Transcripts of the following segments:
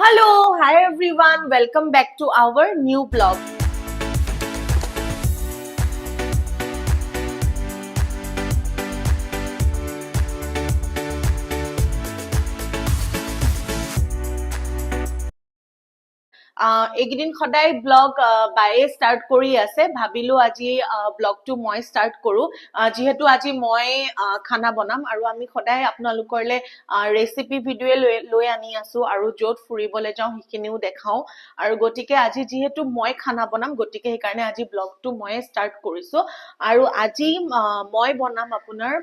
Hello, hi everyone, welcome back to our new blog. এইকেইদিন সদায় blog বায়ে start কৰি আছে। ভাবিলো আজি ব্লগটো মই ষ্টাৰ্ট কৰোঁ, যিহেতু আজি মই খানা বনাম আৰু আমি সদায় আপোনালোকলৈ ৰেচিপি ভিডিঅ'য়ে লৈ লৈ আনি আছো আৰু য'ত ফুৰিবলৈ যাওঁ সেইখিনিও দেখাওঁ। আৰু গতিকে আজি যিহেতু মই খানা বনাম, গতিকে সেইকাৰণে আজি ব্লগটো ময়ে ষ্টাৰ্ট কৰিছোঁ। আৰু আজি মই বনাম আপোনাৰ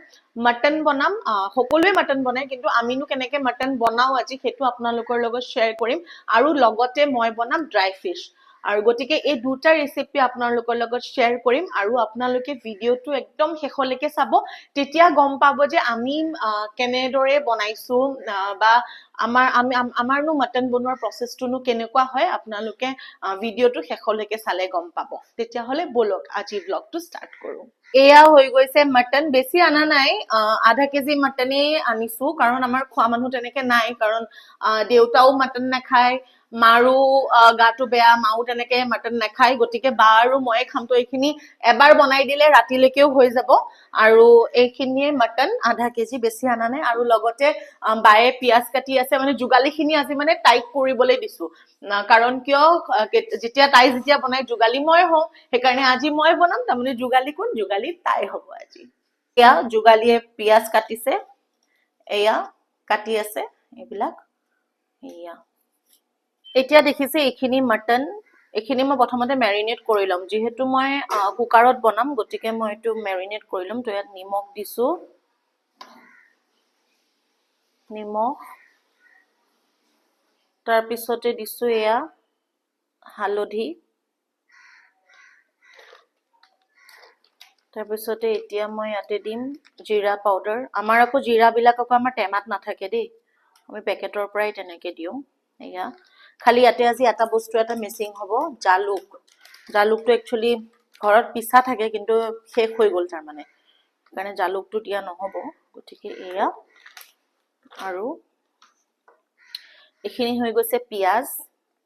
মটন বনাম। সকলোৱে মটন বনায়, কিন্তু আমিনো কেনেকে মটন বনাওঁ আজি সেইটো আপোনালোকৰ লগত শ্বেয়াৰ কৰিম। আৰু লগতে মই বনাম ড্ৰাই ফিছ। আৰু গতিকে এই দুটা ৰেচিপি আপোনালোকৰ লগত শ্বেয়াৰ কৰিম আৰু আপোনালোকে ভিডিঅ'টো একদম শেষলৈকে চাব, তেতিয়া গম পাব যে আমি কেনেদৰে বনাইছো, বা আমাৰনো মটন বনোৱাৰ প্ৰচেছটোনো কেনেকুৱা হয়। আপোনালোকে ভিডিঅ'টো শেষলৈকে চালে গম পাব। তেতিয়াহ'লে ব'লক, আজি ব্লগটো ষ্টাৰ্ট কৰোঁ। এয়া হৈ গৈছে মটন। বেছি অনা নাই, আধা কেজি মটনেই আনিছো, কাৰণ আমাৰ খোৱা মানুহ তেনেকে নাই। কাৰণ দেউতাও মটন নাখায়, মাৰো গাটো বেয়া, মাও তেনেকে মটন নাখায়। গতিকে বা আৰু ময়ে খাম। তো এইখিনি এবাৰ বনাই দিলে ৰাতিলৈকেও হৈ যাব। আৰু এইখিনিয়ে মটন, আধা কেজি, বেছি অনা নাই। আৰু লগতে বায়ে পিঁয়াজ কাটি আছে, মানে যোগালীখিনি আজি মানে তাইক কৰিবলৈ দিছো। কাৰণ কিয়, যেতিয়া তাই যেতিয়া বনাই যোগালী মই হওঁ, সেইকাৰণে আজি মই বনাম। তাৰমানে যোগালী কোন? যোগালী তাই হ'ব আজি। এয়া যোগালীয়ে পিঁয়াজ কাটিছে, এয়া কাটি আছে এইবিলাক। এয়া এতিয়া দেখিছে এইখিনি মটন, এইখিনি মই প্ৰথমতে মেৰিনেট কৰি ল'ম। যিহেতু মই কুকাৰত বনাম, গতিকে মই এইটো মেৰিনেট কৰি ল'ম। তো ইয়াত নিমখ দিছো, নিমখ, তাৰপিছতে দিছো এয়া হালধি, তাৰপিছতে এতিয়া মই ইয়াতে দিম জিৰা পাউডাৰ। আমাৰ আকৌ জিৰাবিলাক আকৌ আমাৰ টেমাত নাথাকে দেই, আমি পেকেটৰ পৰাই তেনেকে দিওঁ। এয়া খালি ইয়াতে আজি এটা বস্তু এটা মিচিং হ'ব, জালুক। জালুকটো একচুৱেলি ঘৰত পিছা থাকে, কিন্তু শেষ হৈ গ'ল তাৰমানে, সেইকাৰণে জালুকটো দিয়া নহ'ব। গতিকে এয়া আৰু এইখিনি হৈ গৈছে পিঁয়াজ।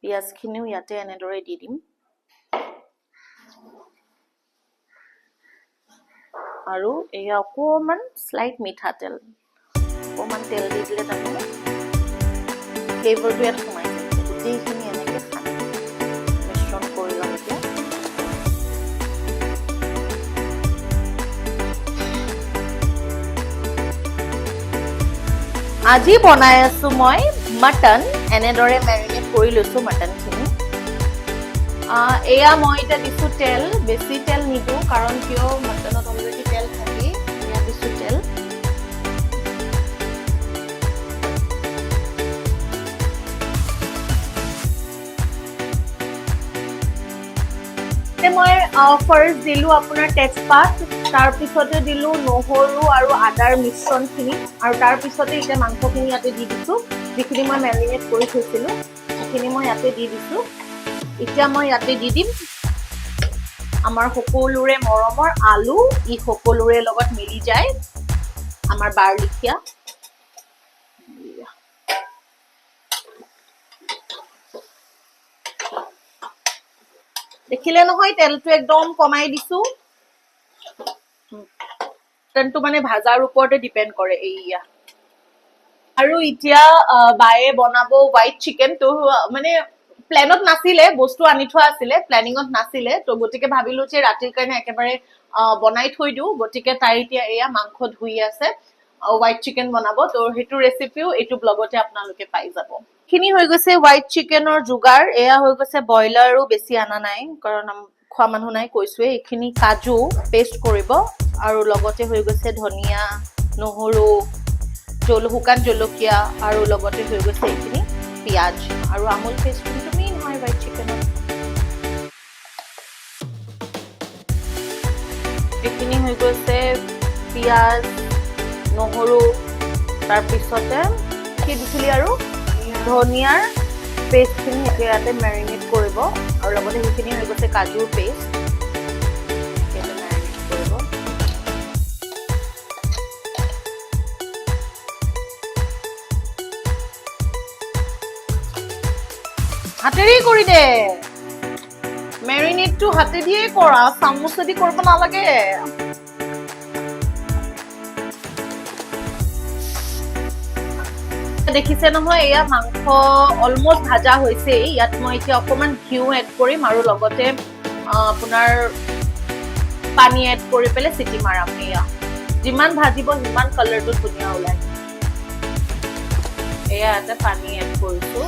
পিঁয়াজখিনিও ইয়াতে এনেদৰে দি দিম। আৰু এয়া অকণমান শ্লাইট মিঠাতেল, অকণমান তেল দি দিলে তাৰমানে ফ্লেভাৰটো ইয়াত সোমাই যায়। গোটেইখিনি এনেকে সানি মিশ্ৰণ কৰি ল'ম এতিয়া। আজি বনাই আছো মই মটন। এনেদৰে মেৰিনেট কৰি লৈছো মটনখিনি। এয়া মই এতিয়া দিছো তেল, বেছি তেল নিদিওঁ, কাৰণ কিয় মটনত অলৰেডি তেল থাকেই। এয়া দিছো তেল। মই ফাৰ্ষ্ট দিলো আপোনাৰ তেজপাত, তাৰপিছতে দিলো নহৰু আৰু আদাৰ মিশ্ৰণখিনি, আৰু তাৰপিছতে এতিয়া মাংসখিনি ইয়াতে দি দিছো, যিখিনি মই মেৰিনেট কৰি থৈছিলো সেইখিনি মই ইয়াতে দি দিছো। এতিয়া মই ইয়াতে দি দিম আমাৰ সকলোৰে মৰমৰ আলু, ই সকলোৰে লগত মিলি যায়, আমাৰ বাৰ লিখীয়া। দেখিলে নহয়, তেলটো একদম কমাই দিছো। মটনটো মানে ভাজাৰ ওপৰতে ডিপেণ্ড কৰে। এইয়া আৰু এতিয়া বায়ে বনাব হোৱাইট চিকেন। তো মানে প্লেনত নাছিলে, বস্তু আনি থোৱা আছিলে, প্লেনিঙত নাছিলে। তো গতিকে ভাবিলো যে ৰাতিৰ কাৰণে একেবাৰে বনাই থৈ দিওঁ। গতিকে তাই এতিয়া এয়া মাংস ধুই আছে, হোৱাইট চিকেন বনাব। তো সেইটো ৰেচিপিও এইটো ব্লগতে আপোনালোকে পাই যাব। খিনি হৈ গৈছে হোৱাইট চিকেনৰ যোগাৰ। এয়া হৈ গৈছে ব্ৰইলাৰো, বেছি অনা নাই কাৰণ খোৱা মানুহ নাই, কৈছোৱে। এইখিনি কাজু পেষ্ট কৰিব, আৰু লগতে হৈ গৈছে ধনিয়া, নহৰু, শুকান জলকীয়া, আৰু লগতে হৈ গৈছে এইখিনি পিঁয়াজ আৰু আমুল পেষ্টটো মেইন হয় হোৱাইট চিকেনত। এইখিনি হৈ গৈছে পিঁয়াজ, নহৰু, তাৰপিছতে কি দিছিলি আৰু ধনিয়াৰ পেষ্টখিনি এতিয়া ইয়াতে মেৰিনেট কৰিব, আৰু লগতে সেইখিনি হৈ গৈছে কাজুৰ পেষ্ট, ইয়াতে মেৰিনেট কৰিব। হাতেৰেই কৰি দে। মেৰিনেটটো হাতেদিয়ে কৰা, চামুচেদি কৰিব নালাগে। দেখিছে নহয়, এয়া মাংস অলমষ্ট ভাজা হৈছেই। ইয়াত মই এতিয়া অকণমান ঘিউ এড কৰিম আৰু লগতে আপোনাৰ পানী এড কৰি পেলাই চিটি মাৰাম। এয়া যিমান ভাজিব সিমান কালাৰটো ধুনীয়া ওলায়। এয়া এটা পানী এড কৰিছো।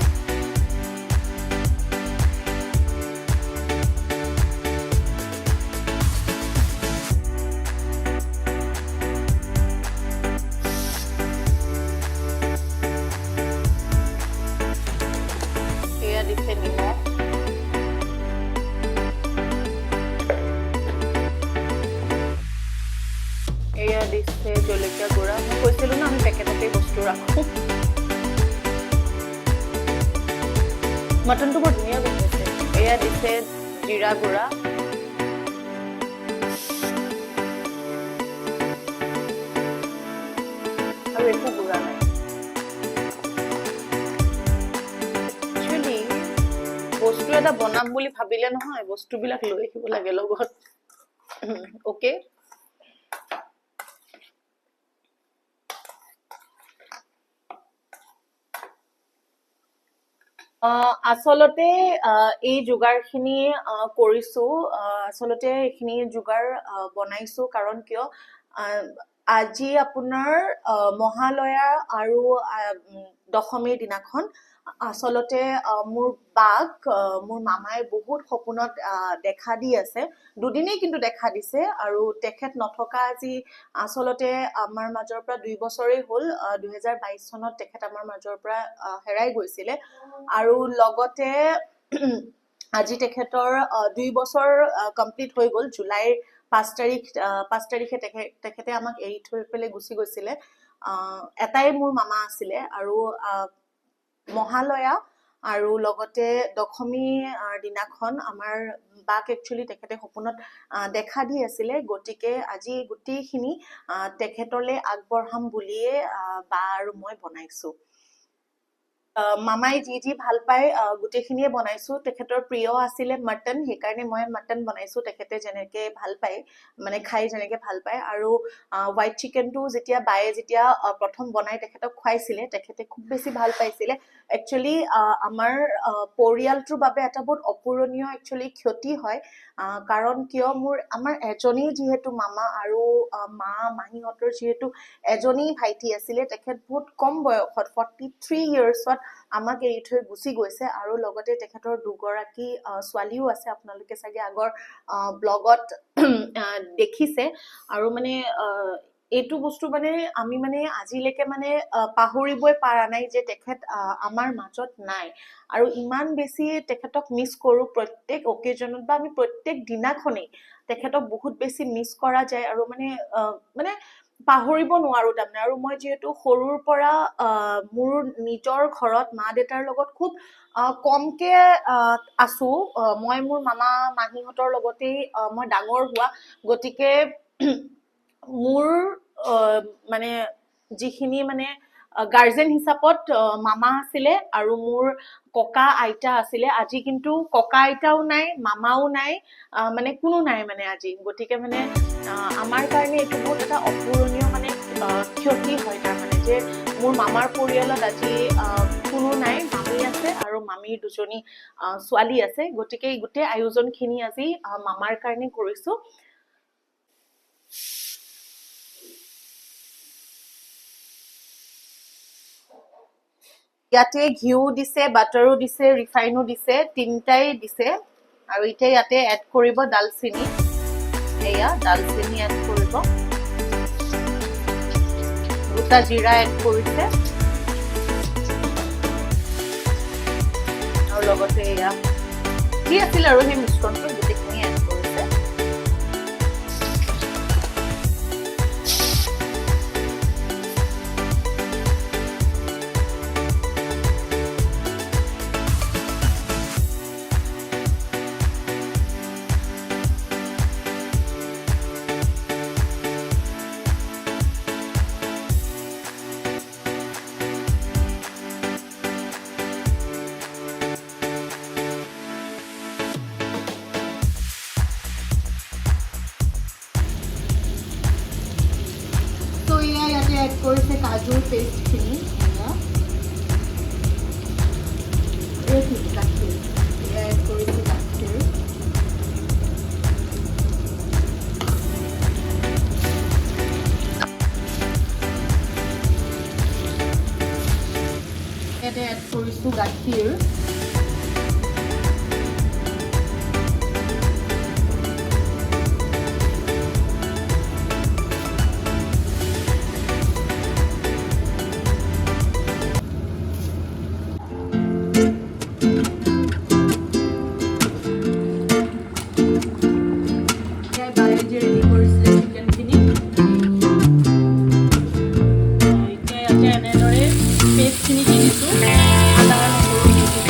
এয়া দিছে নিমখ। এয়া দিছে জলকীয়া গুড়া। মই কৈছিলো ন, আমি পেকেটতেই বস্তু ৰাখো। মটনটো বৰ ধুনীয়া গোন্ধাইছে। এয়া দিছে জিৰা গুড়া। আৰু একো গুড়া নাই। একচুৱেলি বস্তু এটা বনাম বুলি ভাবিলে নহয়, বস্তুবিলাক লৈ আহিব লাগে লগত। অ'কে, আচলতে এই যোগাৰখিনি কৰিছো, আচলতে এইখিনি যোগাৰ বনাইছো কাৰণ কিয়, আজি আপোনাৰ মহালয়া আৰু দশমীৰ দিনাখন আচলতে মোৰ বাক মোৰ মামাই বহুত সপোনত দেখা দি আছে। দুদিনেই কিন্তু দেখা দিছে। আৰু তেখেত নথকা আজি আচলতে আমাৰ মাজৰ পৰা 2 বছৰেই হ'ল। 2022 চনত তেখেত আমাৰ মাজৰ পৰা হেৰাই গৈছিলে আৰু লগতে আজি তেখেতৰ 2 বছৰ কমপ্লিট হৈ গ'ল। জুলাইৰ 5 তাৰিখ, 5 তাৰিখে তেখেতে আমাক এৰি থৈ পেলাই গুচি গৈছিলে। এটাই মোৰ মামা আছিলে আৰু মহালয়া আৰু লগতে দশমী দিনাখন আমাৰ বাক একচুৱেলি তেখেতে সপোনত দেখা দি আছিলে। গতিকে আজি গোটেইখিনি তেখেতলৈ আগবঢ়াম বুলিয়ে বা আৰু মই বনাইছো। মামাই যি যি ভাল পায়, গোটেইখিনিয়ে বনাইছো। তেখেতৰ প্ৰিয় আছিলে মটন, সেইকাৰণে মই মটন বনাইছো, তেখেতে যেনেকে ভাল পায়, মানে খাই যেনেকে ভাল পায়। আৰু হোৱাইট চিকেনটো যেতিয়া বায়ে যেতিয়া প্ৰথম বনাই তেখেতক খুৱাইছিলে, তেখেতে খুব বেছি ভাল পাইছিলে। একচুৱেলি আমাৰ পৰিয়ালটোৰ বাবে এটা বহুত অপূৰণীয় একচুৱেলি ক্ষতি হয়। কাৰণ কিয়, আমাৰ এজনেই যিহেতু মামা আৰু মা মাহীহঁতৰ যিহেতু এজনেই ভাইটি আছিলে, তেখেত বহুত কম বয়সত 43 ইয়াৰ্ছত আমাক এৰি থৈ গুচি গৈছে। আৰু লগতে তেখেতৰ দুগৰাকী ছোৱালীও আছে। আপোনালোকে চাগে আগৰ ব্লগত দেখিছে। আৰু মানে এইটো বস্তু মানে আমি মানে আজিলৈকে মানে পাহৰিবই পৰা নাই যে তেখেত আমাৰ মাজত নাই আৰু ইমান বেছি তেখেতক মিছ কৰোঁ। প্ৰত্যেক অকেজনত বা আমি প্ৰত্যেক দিনাখনেই তেখেতক বহুত বেছি মিছ কৰা যায় আৰু মানে পাহৰিব নোৱাৰো তাৰমানে। আৰু মই যিহেতু সৰুৰ পৰা মোৰ নিজৰ ঘৰত মা দেউতাৰ লগত খুব কমকে আছো, মই মোৰ মামা মাহীহঁতৰ লগতেই মই ডাঙৰ হোৱা। গতিকে মোৰ মানে যিখিনি মানে গাৰ্জেন হিচাপত মামা আছিলে আৰু মোৰ ককা আইতা আছিলে, আজি কিন্তু ককা আইতাও নাই, মামাও নাই, মানে কোনো নাই মানে আজি। গতিকে মানে আমাৰ কাৰণে এইটো বহুত এটা অপূৰণীয় মানে ক্ষতি হয় তাৰমানে যে মোৰ মামাৰ পৰিয়ালত আজি কোনো নাই। মামী আছে আৰু মামীৰ দুজনী ছোৱালী আছে। গতিকে এই গোটেই আয়োজনখিনি আজি মামাৰ কাৰণে কৰিছো। ইয়াতে ঘিউ দিছে, বাটাৰো দিছে, ৰিফাইনো দিছে, তিনিটাই দিছে। আৰু এতিয়া ইয়াতে এড কৰিব ডালচেনি। এয়া ডালচেনি এড কৰিব, গোটা জিৰা এড কৰিছে আৰু লগতে এয়া কি আছিল আৰু সেই মিশ্ৰণটো গোটেইখিনি এড কৰিছে। কৰিছে কাজুৰ পেষ্টখিনি। এয়া এইখিনি গাখীৰ, এয়া এড কৰিছে গাখীৰ। ইয়াতে এড কৰিছোঁ গাখীৰ। এয়াই বায়ে যে ৰেডি কৰিছিলে চিকেনখিনি। এতিয়া ইয়াতে এনেদৰে পেষ্টখিনি দি দিছোঁ, আদা নহৰু দি দিছোঁ।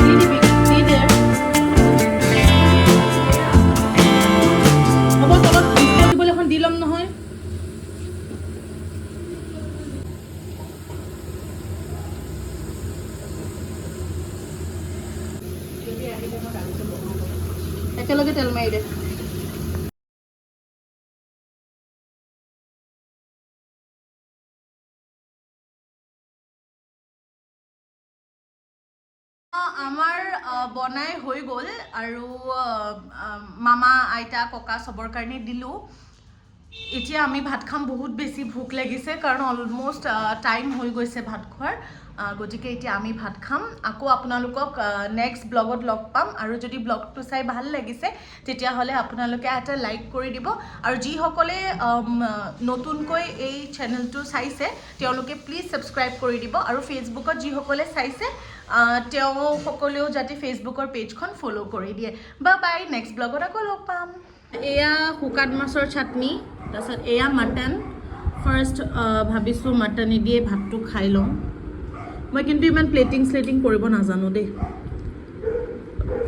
দি দিবি, দি দে। হ'ব, তলত ডিছপ'জিবল এখন দি ল'ম নহয়। একেলগে তেল মাৰি দে। আমাৰ বনাই হৈ গ'ল আৰু মামা, আইতা, ককা চবৰ কাৰণে দিলোঁ। এতিয়া আমি ভাত খাম। বহুত বেছি ভোক লাগিছে, কাৰণ অলমষ্ট টাইম হৈ গৈছে ভাত খোৱাৰ। গতিকে এতিয়া আমি ভাত খাম। আকৌ আপোনালোকক নেক্সট ব্লগত লগ পাম। আৰু যদি ব্লগটো চাই ভাল লাগিছে, তেতিয়াহ'লে আপোনালোকে এটা লাইক কৰি দিব আৰু যিসকলে নতুনকৈ এই চেনেলটো চাইছে, তেওঁলোকে প্লিজ ছাবস্ক্ৰাইব কৰি দিব আৰু ফেচবুকত যিসকলে চাইছে, তেওঁসকলেও যাতে ফেচবুকৰ পেজখন ফ'ল' কৰি দিয়ে। বা বাই, নেক্সট ব্লগত আকৌ লগ পাম। এয়া শুকান মাছৰ চাটনি, তাৰপিছত এয়া মাটন। ফাৰ্ষ্ট ভাবিছোঁ মাটনেদিয়ে ভাতটো খাই লওঁ। মই কিন্তু ইমান প্লেটিং শ্লেটিং কৰিব নাজানো দেই,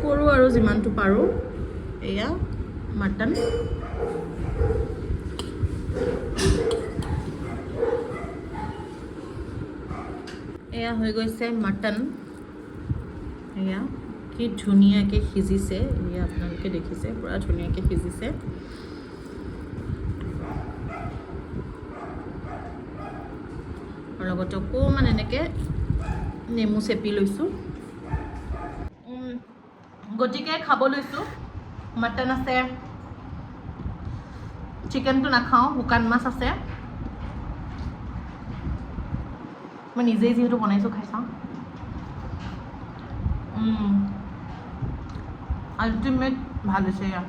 কৰোঁ আৰু যিমানটো পাৰোঁ। এয়া মাটন। এয়া হৈ গৈছে মাটন। এয়া কি ধুনীয়াকৈ সিজিছে, এয়া আপোনালোকে দেখিছে, পূৰা ধুনীয়াকৈ সিজিছে। আৰু লগতে অকণমান এনেকৈ নেমু চেপি লৈছোঁ। গতিকে খাব লৈছোঁ। মাটন আছে, চিকেনটো নাখাওঁ, শুকান মাছ আছে। মই নিজেই যিহেতু বনাইছোঁ, খাই চাওঁ। আল্টিমেট ভাল হৈছে। ইয়াৰ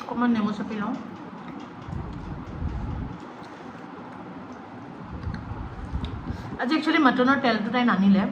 অকণমান নেমু চেপি লওঁ। আজি একচুৱেলি মাটনৰ তেলটো তাই নানিলে।